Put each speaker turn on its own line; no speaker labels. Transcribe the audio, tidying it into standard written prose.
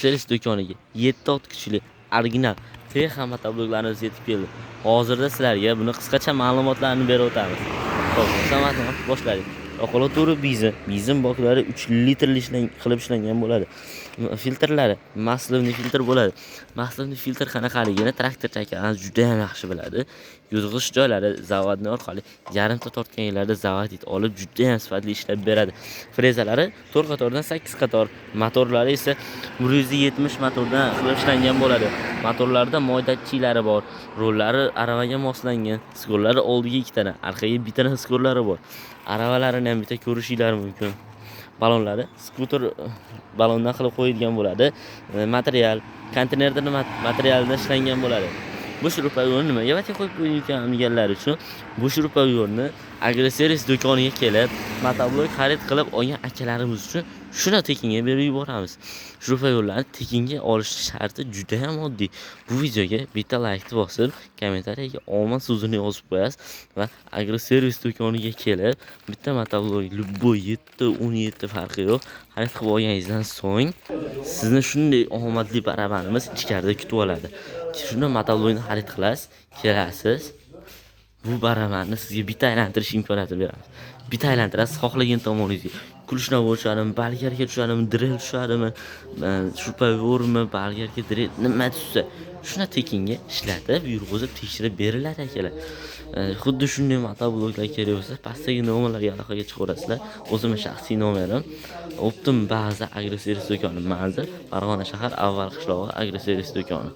Servis do'koniga 7 ot kuchli original Texa motobloklarimiz yetib keldi. Hozirda sizlarga buni qisqacha ma'lumotlarini berib o'tamiz. Xo'p, samatni boshladik. Oqolatori benzin, benzin boklari 3 litrli qilib ishlangan bo'ladi. Filtrlari maslovniy filtr bo'ladi. Maslovniy filtr qanaqaligini traktorchi akalarimiz juda ham yaxshi biladi. Yurg'ish joylari zavodni orqali yarimta tortgan yerlarda zavodit olib juda ham sifatli ishlab beradi. Frezalari 4 qatordan 8 qator, motorlari esa 170 motordan qilib ishlangan bo'ladi. Motorlarda moy datchiklari bor, rollari aravaga moslangan, skorlari oldiga ikkitana, orqaga bittana skorlari bor. Aravalarini ham bitta ko'rishinglar mumkin. Balonlari skuter balondan qilib qo'yilgan bo'ladi. Material konteynerdan materialdan ishlangan bo'ladi. Bu shurupayorni nimaga vatga qo'yib qo'ying ekan deganlar uchun bu shurupayorni agroservis do'koniga kelib motoblok xarid qilib olgan akalarimiz uchun shuni tekinga berib yuboramiz. Shurupayorlarni tekinga olish sharti juda ham oddiy. Bu videoga bitta laykni bosib, kommentariyaga omad so'zini yozib qo'yasiz va agroservis do'koniga kelib bitta motoblok любой 7, 17 farqi yo'q xarid qilib olganingizdan so'ng sizni shunday omadli barabanimiz ichkarida kutib oladi. Shunda motoblokni xarid qilasiz, kelasiz. Bu barabanni sizga bitta aylantirish imkoniyatini beramiz. Bitta aylantirasiz xohlagan tomoningizga. Kulishnovoy tushadimi, bolgarka tushadimi, drel tushadimi, shupavormi, bolgarka, drel nima tushsa, shuni tekinga ishlatib, yurg'izib, tekshirib beriladi akalar. Xuddi shunday motobloklar kerak bo'lsa, pastdagi nomerlarga aloqaga chiqaverasizlar. O'zimning shaxsiy nomerim Optim baza agroservis do'koni, manzil Farg'ona shahar, Avval qishlog'i, agroservis do'koni.